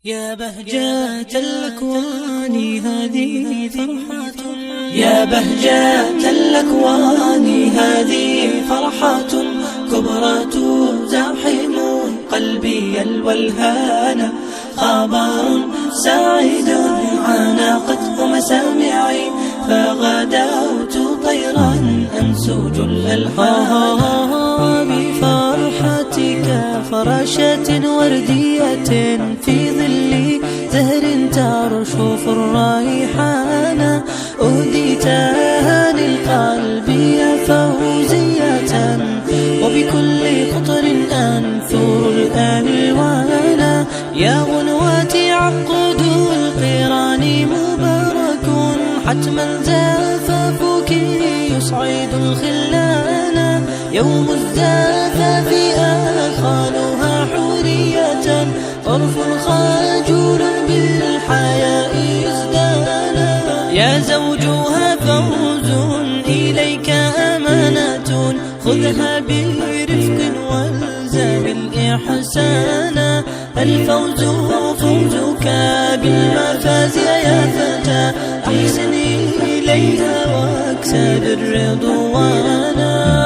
يا بهجة الأكوان هذه فرحة، يا بهجة الأكوان هذه فرحة كبرى تزاحم قلبي الولهان. خبر سعيد عانقته مسامعي، فغدوت طيرا أنسج الألحان. بفرحتك فراشة وردية في ظل زهر ترشف الريحان. أهديت للقلب يا فوزية، وبكل قطر أنثر الألوان. يا غنواتي عقد القران مبارك، حتما زفافك يسعد الخلان. يوم الزفاف أخالها حورية، طرف خجول بالحياء ازدانا. يا زوجها فوز إليك أمانة، خذها برفق والزم الإحسان. الفوز فوزك بالمفاز يا فتى، أحسن إليها واكسب الرضوان.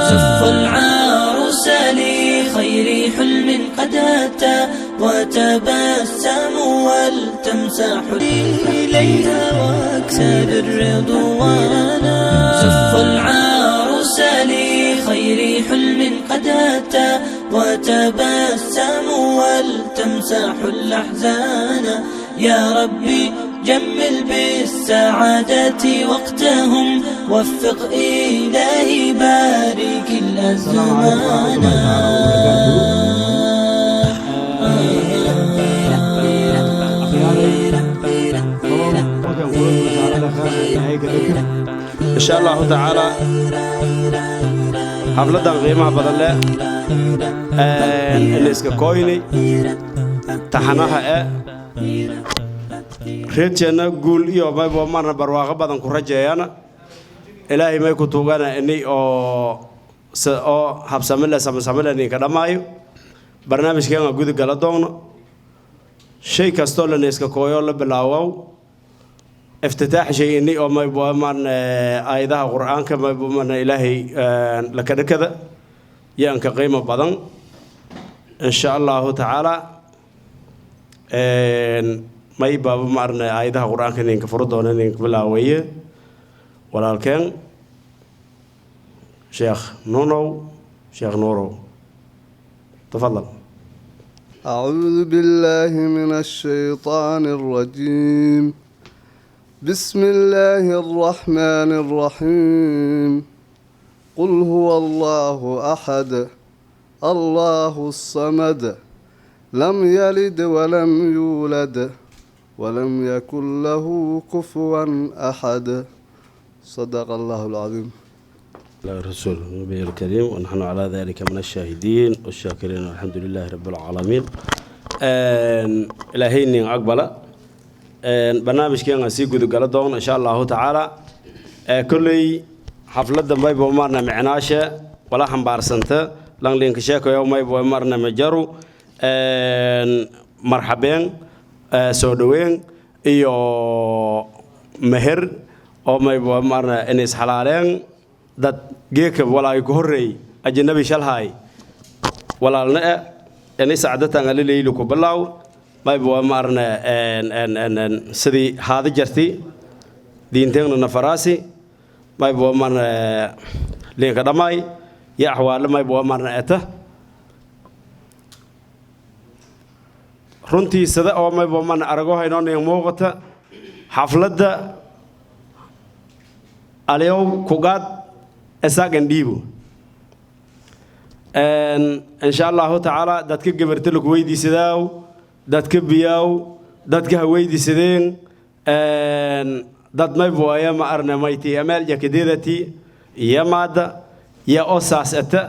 زف العروس لخير حلم قد أتى، وتبسم ولتمسح إليها واكسب الرضوان. زف العروس لخير حلم قد أتى، وتبسم ولتمسح الأحزان. يا ربي جمل بالسعادة وقتهم، وفق إلهي بارك الأزمان. Insha Allahu tacaala, xafladan qiimaha badan leh ina iska koyni taxanaha e reerteenna guul iyo maybo marna barwaaqo badan ku rajeeyana. Ilaahay may ku tuugana ini oo oo habsamile samasamile ninka dhammaayo barnaamijkeena gudi gala doogno. Shay kastoo lana iska kooyo la bilaawow iftitaax shay ini oo maybo marna aayadaha Qur-aanka maybo marna Ilaahay lakadhakada yaanka qiimo badan. Insha Allahu tacaala, may baaba maarna aayadaha Qur-aanka ninka furo doona, ninka bilaawaye walaalkeen Sheekh Nunow. Sheekh Nuurow, tafadal. أعوذ بالله من الشيطان الرجيم. بسم الله الرحمن الرحيم. قل هو الله أحد، الله الصمد، لم يلد ولم يولد ولم يكن له كفوا أحد. صدق الله العظيم. الله الرسول النبي الكريم، ونحن على ذلك من الشاهدين والشاكرين، والحمد لله رب العالمين. إلهي أقبل barnaamijkeen sii gudagala doon insha Allahu tacaala. Kolley xafladda maybo marna micnaashe wala xambaarsanta langlinka sheekayo maybo marna majaru marxabeen, soo dhaweyn iyo meher oo maybo marna inay isxalaaleen dad geeka walaay ku horreey ajnabi shalhaay walaalna e inay sacdatan alileyli ku bilaaw maybo marna sidii haada jarti diinteegna nafaraasi maybo marna liinka dhammaay iyo axwaale maybo marna eta. Runtii sida oo maybo marna arago haynoo nin muuqata xafladda aliyow kugaad isaagan dhiibo. Insha Allahu tacaala, dadka gabarta laku weydiisadaaw, dadka biyaaw, dadka ha weydiisadeen dad may buaya ma arna mayti ameel jakadeedati iyo maada iyo oo saas ata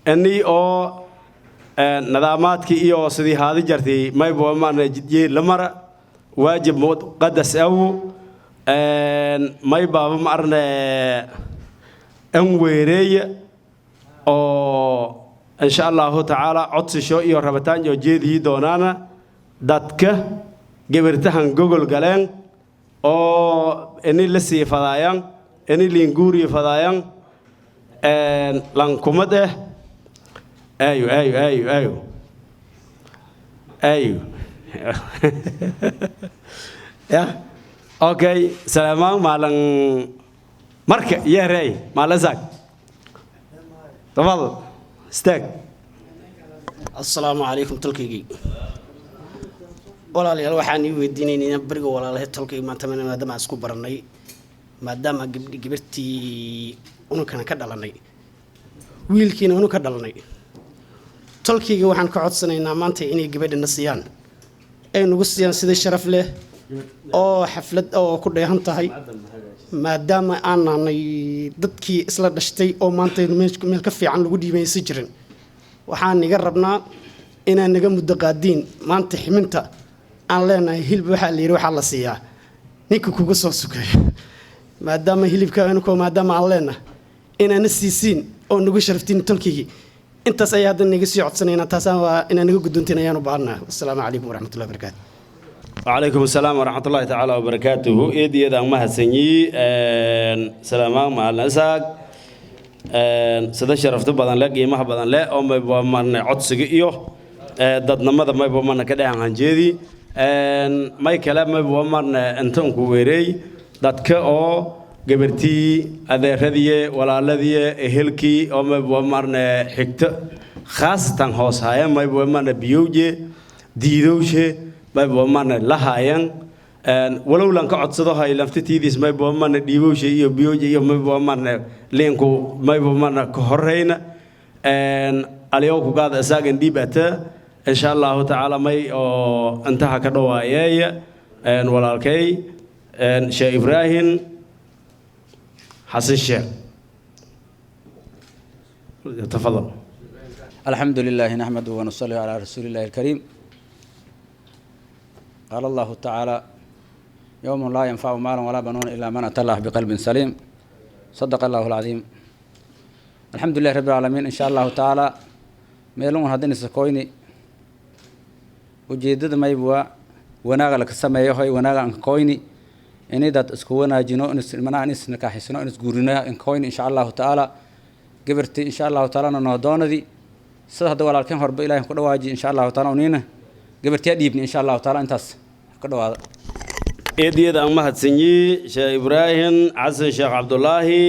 ini oo nidaamaadkii iyo sidii haadi jartay may bua maarna jidyey la mara waajib muqadas awu may baaba ma arna an weereeya oo insha Allahu tacaala codsisho iyo rabitaan iyo jeedii doonaana dadka. Gabartahan gogol galeen oo ini la sii fadaayaan, ini liinguuriyo fadaayaan lankumad eh. Ayo ayo ayo ayo ayo, ya okay. Salaamaan maalan marka yeerey maalan saag, tafadal, istaag. Assalaamu calaykum tolkaygii, walaalayaal. Waxaan ii weydiinaynaa beriga walaalahay tolkayga maanta, maadaama aan isku baranay, maadaama gabdhi gabartii ununkana ka dhalanay, wiilkiina unu ka dhalanay, tolkayga waxaan ka codsanaynaa maanta inay gabadhana siiyaan, ay nagu siiyaan sida sharaf leh oo xaflad oo ku dheehan tahay, maadaama aan nahnay dadkii isla dhashtay oo maanta meel ka fiican lagu dhiibaysan jirin. Waxaan iga rabnaa inaan naga muddo qaadiin maanta ximinta aan leenahay. Hilib waxaa la yidhi waxaa la siiyaa ninka kuga soo sukeeyo, maadaama hilibka inkoo maadaama aan leenahay inaana siisiin oo nagu sharaftiin. Tolkaygii intaas ayaa hadda naga sii codsanaynaa, taasaan waa inaa naga guddoontiin ayaan u baahannahay. Wasalaamu calaykum waraxmatullahi wabarakaatu. وعليكم السلام ورحمة الله تعالى وبركاته. إيدي إذا ما هسني سلامان مع الأساق sida sharafta badan leh, qiimaha badan leh oo mayba marna codsiga iyo dadnimada mayba marna ka dhehan hanjeedi may kale mayba marna intan ku weereey dadka oo gabartii, adeeradiye, walaaladiye, ehelkii oo mayba marna xigto, khaasatan hoos haayeen mayba marna biyowje diidowshe mayba marna la haayeen. Walow lan ka codsado hay laftitiidis mayba marna dhiibowshe iyo biyowje iyo mayba marna liinku mayba marna ka horeyna aliyow ku gaada isaagan dhiibata, insha Allahu tacaala. May oo intaha ka dhawaayeeya walaalkay Sheekh Ibraahim Xasan Sheekh, tafadal. الحمد لله نحمده ونصلي على رسول الله الكريم. قال الله تعالى: يوم لا ينفع مال ولا بنون إلا من أتى الله بقلب سليم. صدق الله العظيم. الحمد لله رب العالمين. إن شاء الله تعالى meelun haddana sakoyni ujeedada maybwa wanaaga laka sameeyo hoy wanaaga an koyni inay dad isku wanaajino, manaa in isnikaaxisno, in isguurino in koyni, insha Allahu tacaala. Gabarti insha Allahu tacaala noo doonadi sida hadda walaalkeen horba Ilaahay ku dhawaaji, insha Allahu tacaala uniina gabartiyaa dhiibni, insha Allahu tacaala. Intaas ka dhawaada. Eediyada aan mahadsanyi Sheekh Ibraahim Xasan Sheekh Cabdulaahi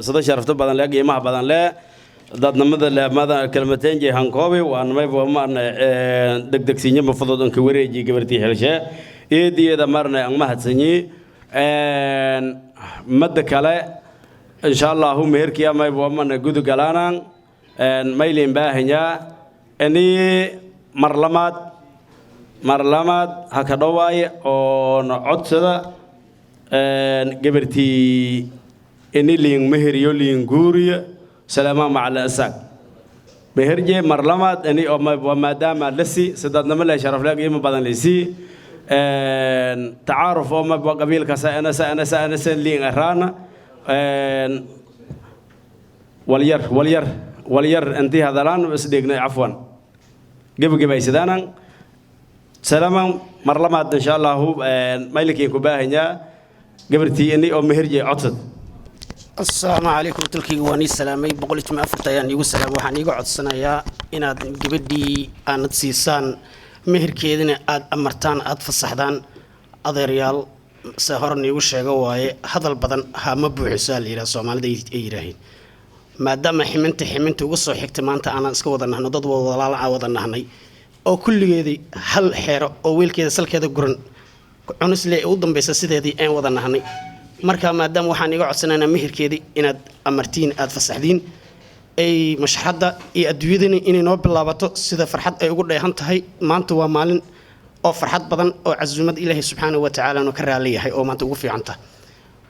sida sharafta badan leh, qiimaha badan leh, dadnimada leh, mada kelmateen jehankoobi waan mayba marna degdegsiinyo ma fudud anka wareeji gabartii xelshe. Eediyada marna aan mahadsanyi. Madda kale, insha Allahu, meherkiya mayba marna gudugalaanaan maylin baahanyaa ini mar lamaad mar lamaad ha ka dhawaaye oo na codsada gabartii ini liin meheriyo, liin guuriyo Salaamaa macala isaaq meherje mar lamaad ini oo maadaama lasi sidaadnimo leh, sharaf leh, qiimo badan lesi tacaaruf oo ma qabiilka sa ana sa ana sa ana sa liin araana walyar walyar walyar intii hadalaan isdheegnay, cafwan, gebagabaysadaanan. Salaaman mar lamaad, insha Allahu, maylikiin ku baahanyaa gabartii ini oo meherje codsad. Assalaamu calaykum tolkayga, waan ii salaamay. 114 ayaan iigu salaamay. Waxaan iiga codsanayaa inaad gabadhii aanad siisaan, meherkeedina aad amartaan, aad fasaxdaan. Adeeryaal, se hore niigu sheego waaye, hadal badan hama buuxisaa la yidhaha Soomaalida ay yidhaaheen, maadaama ximinta ximinta uga soo xigtay maanta aanan iska wada nahno, dad walaal aan wada nahnay oo kulligeedii hal xeero oo weelkeeda salkeeda guran cunisle u dambaysa sideedii aan wada nahnay. Marka maadaama waxaan iga codsanaynaa meherkeedii inaad amartiin, aad fasaxdiin, ay mashxadda iyo adduunyadani inay noo bilaabato sida farxad ay ugu dheehan tahay. Maanta waa maalin oo farxad badan oo casuumad Ilaahay subxaanahu wa tacaala nu ka raali yahay oo maanta ugu fiican tahay.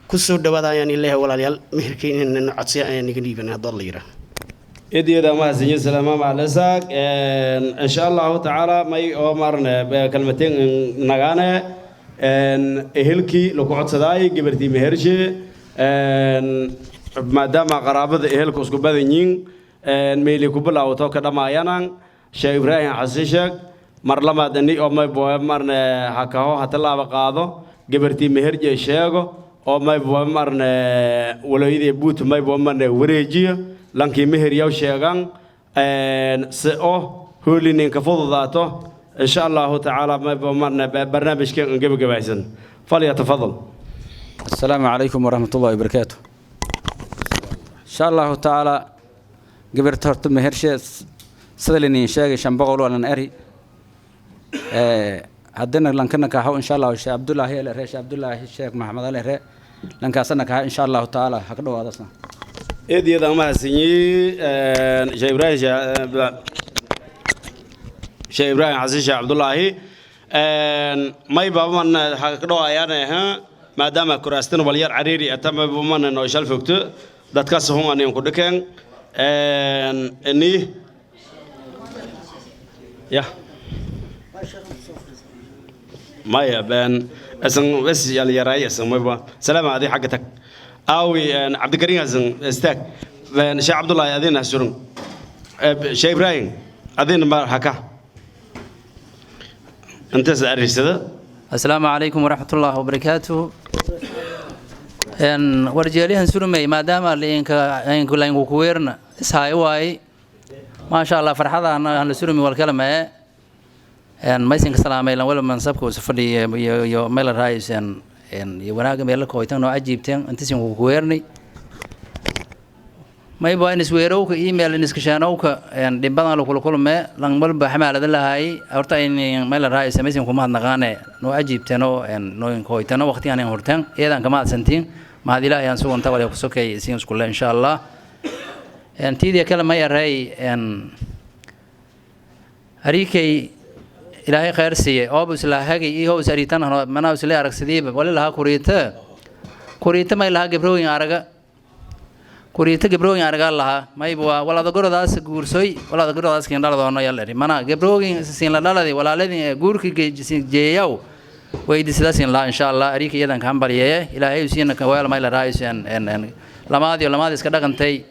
Kusoo dhawaada ayaan Ilaahay. Walaalayaal, meherkii inayna codsiya ayaan iga dhiibanay haddoo la yidhaah. Eediyada mahadsanyi Salaama macalisaaq. Insha Allahu tacaala, may oo marne kalmateen nagaane ehelkii lagu codsadaay gabartii mehershe, maadaama qaraabada ehelku isku badan yihiin, meeli ku bilaawato ka dhamaayanan Sheekh Ibraahim Xasan Sheekh. Mar lamaad ini oo mayba marne hakaho hatalaaba qaado gabartii meherje sheego oo mayba marne walooyadii buut mayba marne wareejiyo lankii meheryaw sheegan si oo hoolinin ka fududaato insha Allahu tacaala mayba marne barnaamijkan gebagabaysan. Falyatafadal. السلام عليكم ورحمة الله وبركاته. إن شاء الله تعالى قبرت هرت مهرشة سدلني شاقي شنبغل ولا نأري هدنا لنكنا كهو إن شاء الله الشيخ عبد الله هي الرئيس عبد الله الشيخ محمد علي الرئيس لنكاسنا كهو إن شاء الله تعالى هكذا هذا صح. Eedyada mahadsanyi Sheekh Ibraahim Sheekh Ibraahim Xasan Sheekh Cabdullaahi may baaban ka dhawaayaan maadaama kuraastan walyar cariiri atama bamana noo shal fogto dadkaas hun aan ku dhakeen ini ya maya ben asan bas yal yaray asan mayba salaam adi xagga tag aawi Cabdikariin Xasan istaag ben Sheekh Cabdullaahi adina surun Sheekh Ibraahim adina ma haka intaas arisada. السلام عليكم ورحمة الله وبركاته. إن ورجاليهن سرمي ما دام لينك إنك لينك كويرنا إسهاي واي ما شاء الله فرحة أنا سرمي والكلمة إن ما يسنك سلامي لأن ولا من سبك وسفري يو ميل الرئيس إن يوناج ميل كويتن نوع عجيبتين أنت سين كويرني ما يبغى نسويروك إيميل نسكشانوك إن دبنا لو كل ما لان بل بحمل هذا لهاي أرتا إن ميل الرئيس ما يسنك ما نغاني نوع عجيبتنو إن نوع كويتنو وقتي أنا هرتين إذا كمان سنتين ما هذه لا ينسون أنت ولا يخصك يسين كله إن شاء الله إن تيجي كلام ما يرأي إن هريكي إلهي خير سي أبو سلاحي إيه هو سريتنا هنا منا وسلاح أركسدي ولا لها كوريته كوريته ما لها جبروين أرجع كوريته جبروين أرجع لها ما يبغى ولا ذكر داس جورسوي ولا ذكر داس كين دار دونا يلا منا جبروين سين لا لا دي ولا لدي جور كي جياو ويدي سلاسين لا إن شاء الله أريك يدن كم بريه إلهي وسين كوال ما إلى رئيس إن لما دي ولما دي سكدا كنتي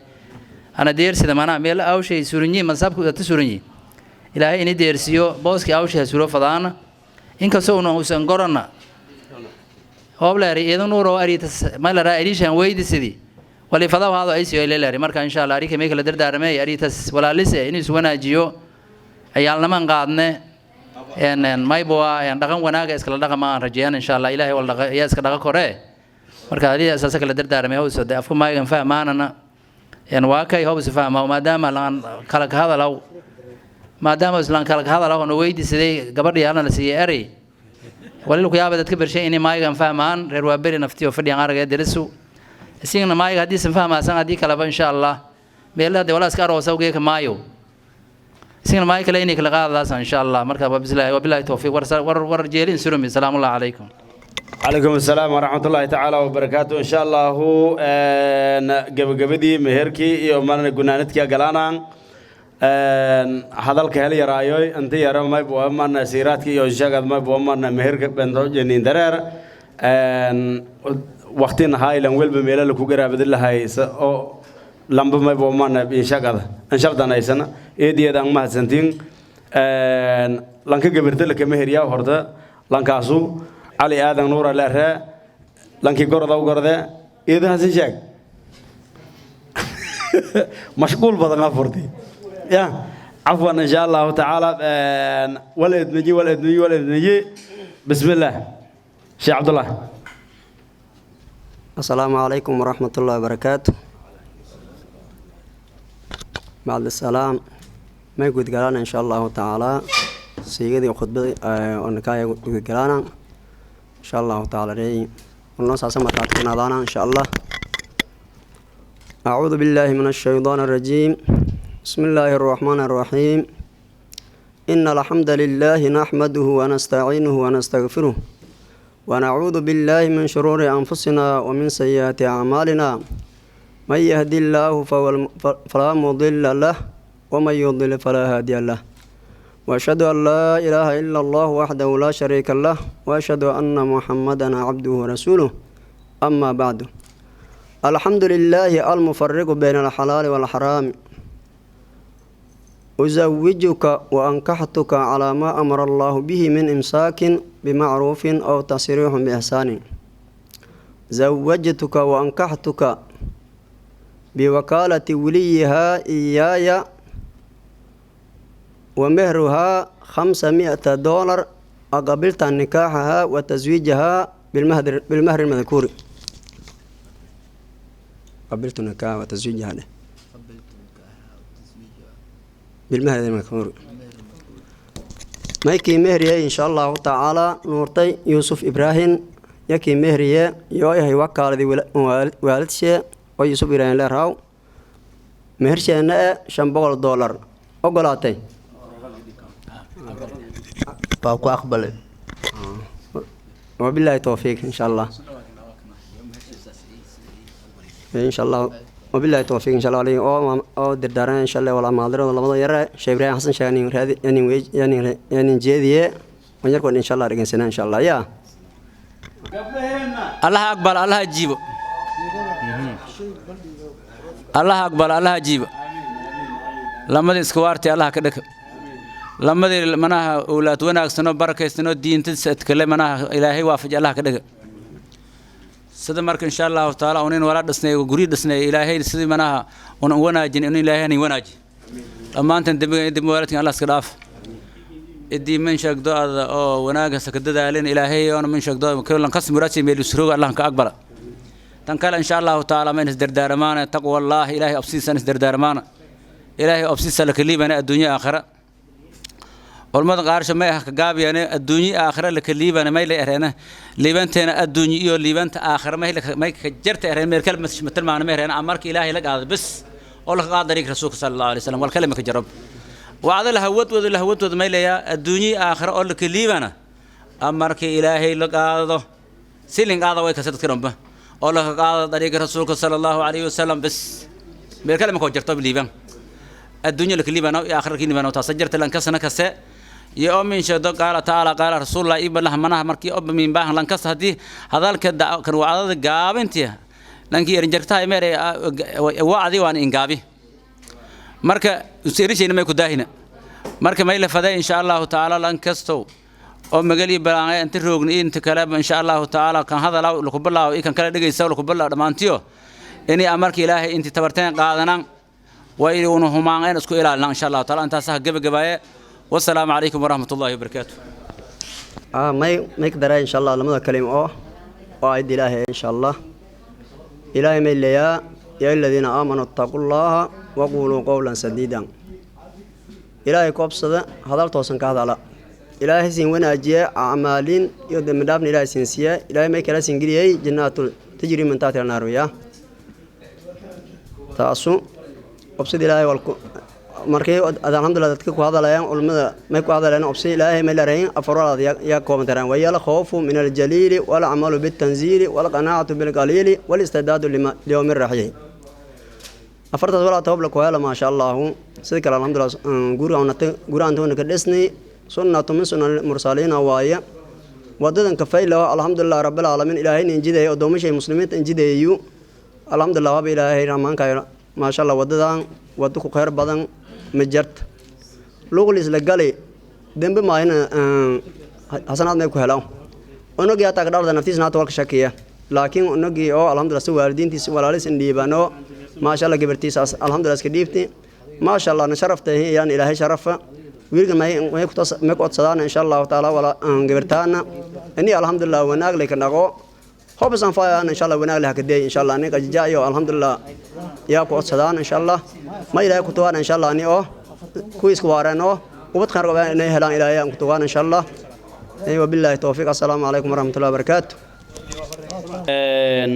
أنا دير سيد منا ميل أو شيء سورني منصب تسورني إلهي إني ديرسيو بوسك أو شيء سورة فدانا إنك سو نو سنقرنا هؤلاء إذا نورو أريتس ما إلى رئيس ويدي سيدي ولي فضاو هذا أيسيو إلى لاري مركا إن شاء الله أريك ميكل در دارمي أريتس ولا لسه إني سونا جيو عيالنا من قادنا إن ما يبغى إن رقم وناقة إسكال رقم ما رجعنا إن شاء الله إلهي والله يا إسكال رقم كره مركا هذه أساسا كلا در دارمي هو سود أفكو ما ينفع معنا إن واقعي هو بسفهم وما دام لان خلق هذا لو ما دام لان خلق هذا لو إنه ويدي سيدي قبل يانا لسي أري ولله كيابة تكبر شيء إني ما ينفع معن روا بري نفتي وفدي عن رجع درسو سينا ما يهدي سنفهم أسان هدي كلام إن شاء الله بيلا دولة أسكار وسوقيك مايو سينا ما يكليني كل غاض إن شاء الله مركب وبالله وبالله التوفيق ور جيلين سرمي سلام الله عليكم. عليكم السلام ورحمة الله تعالى وبركاته إن شاء الله قبل مهركي يوم أنا قلنا قلانا hadalka hel yaraayoy inta yaro may buamarna siiraadka iyo shaqad may buamarna meherka bendojinin dareer waqtina haylan welba meelo la ku garaabadi lahay oo lamba may buamarna shaqada anshabdanaysana eediyada aan mahadsantiin lanka gabirta la kama heriyaa horta lankaasu Cali Aadan Nuur leere lankii gorda u gorde eedan hasan sheeg mashquul badan afurti يا عفوا ان شاء الله تعالى ولد نجي ولد نجي ولد نجي بسم الله شيخ عبد الله. السلام عليكم ورحمة الله وبركاته. بعد السلام ما يقول قالنا إن شاء الله تعالى سيدي خطبة ونكاية يقول قالنا إن شاء الله تعالى ري ونص عسى ما إن شاء الله. أعوذ بالله من الشيطان الرجيم. بسم الله الرحمن الرحيم. إن الحمد لله نحمده ونستعينه ونستغفره ونعوذ بالله من شرور أنفسنا ومن سيئات أعمالنا. من يهدي الله فلا مضل له ومن يضلل فلا هادي له. وأشهد أن لا إله إلا الله وحده لا شريك له وأشهد أن محمدا عبده ورسوله. أما بعد، الحمد لله المفرق بين الحلال والحرام أزوجك وأنكحتك على ما أمر الله به من إمساك بمعروف أو تسريح بإحسان. زوجتك وأنكحتك بوكالة وليها إياي ومهرها $500. أقبلت نكاحها وتزويجها بالمهر المذكور. قبلت نكاحها وتزويجها بالمهر المذكور. مايكي مهرية إن شاء الله تعالى نورتي يوسف إبراهيم يكي مهرية يوهي وكالة والدشي ويوسف إبراهيم لراو مهرشينا $500 أقلاتي باكو أقبل. وبالله التوفيق إن شاء الله. إن شاء الله وبالله التوفيق إن شاء الله عليه أو درداران إن شاء الله ولا مادر ولا مضى يرى شيء إبراهيم حسن شاني هذه يعني يعني يعني جدية ونركون إن شاء الله رجع سنة إن شاء الله يا الله أكبر الله يجيبه الله أكبر الله يجيبه لما دي الله كدك لما دي مناها أولاد وناكسنو بركيسنو دين تتكلم مناها إلهي وافج الله كدك sida marka insha Allah taala unin wala dhisnay guri dhisnay ilaahay sidii manaha un wanaajin in ilaahay ni wanaaji dhamaantan dambiga dambi walaadkan Allah iska dhaaf idii man sheegdo aad oo wanaaga saka dadaalin ilaahay oo man sheegdo kulan qasm muraasi meel usruga Allah ka aqbala tan kale insha Allah taala ma is dardaarmaana taqwa Allah ilaahay absiisan is dardaarmaana ilaahay absiisa la kaliibana adduunyo aakhira walmada qaarsho ma ah ka gaabiyane adduunyo aakhira la kaliibana may la ereena liibanteena adduunyo iyo liibanta aakhira may ka jarta ereen meel kale matal maana ma ereena amarka ilaahay la qaado bas oo la qaado dariiq rasuulka sallallahu alayhi wasallam wal kalima ka jarab wacda la hawad wada la hawad wada may leeyaa adduunyo aakhira oo la kaliibana amarka ilaahay la qaado silin qaado way ka sadka dhanba oo la qaado dariiq rasuulka sallallahu alayhi wasallam bas meel kale ma ka jarto liiban adduunyo la kaliibana iyo aakhira kaliibana taasajirta lan kasana kase iyo min shado qaala taala qaala rasuulullah ibn manaha markii ob min baahan lan kas hadii hadalka kan wacdada gaabintii lankii erin jartaa meere wacdi waan ingaabi marka usirishayna may ku daahina marka may la faday insha Allah taala lan kasto oo magali balaanay inta roogni inta kale insha Allah taala kan hadalaa lagu bilaaw kan kala dhageysa lagu bilaaw dhamaantiyo inay amarka ilaahay intii tabarteen qaadanaan waa inuu humaan isku ilaalina insha Allah taala intaas ha gabagabaaye والسلام عليكم ورحمة الله وبركاته. ما يقدر إن شاء الله لما كلمة وعد إلهي إن شاء الله. إلهي من يا الذين آمنوا اتقوا الله وقولوا قولا سديدا. إلهي كوبسة هذا توصل كهذا لا. إلهي سين وين أجيء أعمالين يدم دابن إلهي سينسية إلهي ما يكلا سينجري جنات تجري من تحتها النار يا. تاسو كوبسة إلهي والكو markay alxamdulillah dadka ku hadlayaan culimada may ku hadlayaan obsi ilaahay may lareen afraad ya kooban wayala khawfu min al-jalil wal amalu bit tanzil wal qanaatu bil qalil wal istidaadu lima yawm ar-rahil afartaas wala tawab la ku hela ma sha Allah sida kale alxamdulillah guriga aan ka dhisnay sunnatu min sunan mursaliin waaya wadadan ka fayla alxamdulillah rabbil alamin ilaahay injiday oo doomashay muslimiinta injidayu alxamdulillah wa ilaahay rahmaanka ma sha Allah wadadan wado ku khayr badan مجرت لوغليس لغالي دنب ما هنا حسنات ما ku helaan unugii ata ka dhalada naftiisna hata walka shakiya laakiin unugii oo alxamdulillah si waalidiintiisa walaalis in dhiibano maasha Allah gabartiisa alxamdulillah iska dhiibti maasha Allah na sharaftay yaan ilaahay sharafa wiilka may ku tas may ku codsadaan insha Allah taala wala gabartaana ini alxamdulillah wanaag leh ka dhaqo hobsan faayaan insha Allah wanaag leh ka deey insha Allah aniga jaayo alxamdulillah yaa ku codsadaan insha Allah ma ilaahay ku tuwaan insha Allah ani oo ku isku waarano ubad khayr qabaan inay helaan ilaahay aan ku tuwaan insha Allah ay wabillahi tawfiiq assalaamu calaykum waraxmatullahi wabarakaatu een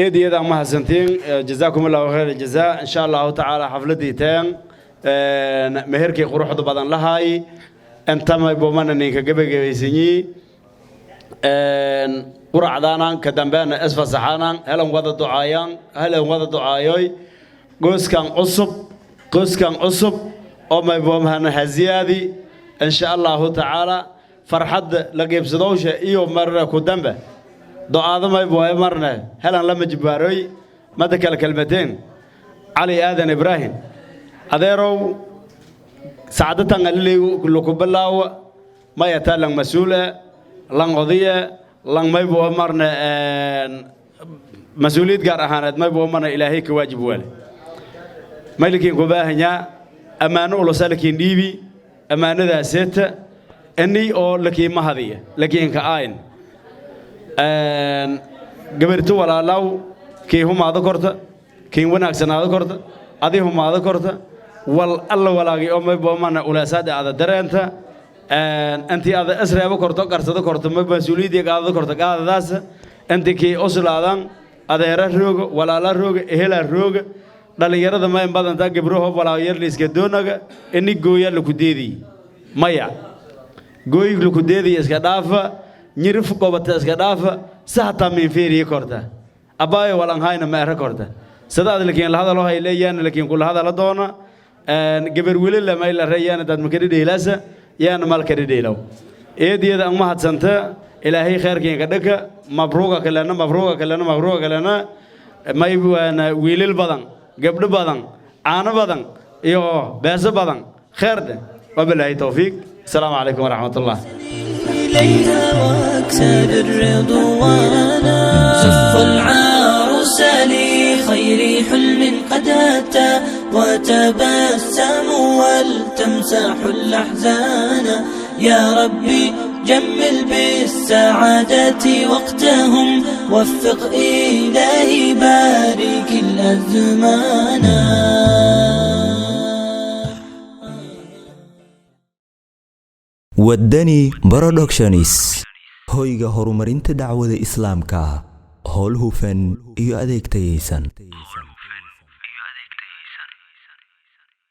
eediyada ma hasantiin jazaakumullahu khayr jazaa insha Allah taala xafladii teen een meherkii quruxda badan lahaay inta may boomana ninka gabagabaysanyi een quracdaanaan ka dambeena isfasaxaanaan helan wada ducaayaan helan wada ducaayoy qoyskan cusub oo may boomahana haziyaadi insha allahu tacaala farxadda la qeybsadowsha iyo marna ku dambe ducaado may booye marna helan lama jibaaroy mada kale kelmateen cali aadan ibraahim Adeerow, sacdatan aliley laku bilaawa maya taa lang mas-uul eh, lang odaye, lang maybu marna mas-uuliyad gaar ahaaneed maybu marna Ilaahay ka waajib waale. Maylikiin ku baahanyaa ammaano ulusa lakiin dhiibi ammaanadaaseeta ini oo lakiima hadiya lakiinka ayn gabarto walaalaw kii humaado korta, kiin wanaagsanaado korta, adi humaado korta, wal alla walaagay oo maybo mana ulaasaada ada dareenta intii ada isreebo korto, qarsado korto, ma mas-uuliyaddii qaadado korto qaadadaasa intii kii uslaadan. Adeera rooga, walaala rooga, ehelaa rooga, dhallinyarada ma in badantaa gabraho walaa yar liiska doonaga ini gooya laku deediy. Maya, gooy laku deediya iska dhaafa, nyirif qobata iska dhaafa, si hataa miinfiiriyi korta abbaayo walan hayna ma ero korta sida ad lakiin lahadalo hay leeyaan lakiin kula hadala doona gabar weli lamay la reeyaan dad ma kadhidheelaasa yaana mal kadhidheelaw. Eediyada an mahadsanta, Ilaahay khayrkiin ka dhaka. Mabruuga kalena, mabruuga kalena, mabruuga kalena. May waana wiilal badan, gabdho badan, caano badan iyo beeso badan. Khair dhe, wabilaahi towfiiq. Asalaamu calaykum waraxmat ullah. إليها واكسب الرضوانا. زف العروس لخير حلم قد أتى وتبسموا ولتمسح الأحزان. يا ربي جمل بالسعادة وقتهم، وفق إلهي بارك الأزمان. Waddani Productions, hoyga horumarinta dacwada Islaamka, howl hufan iyo adeeg tayaysan.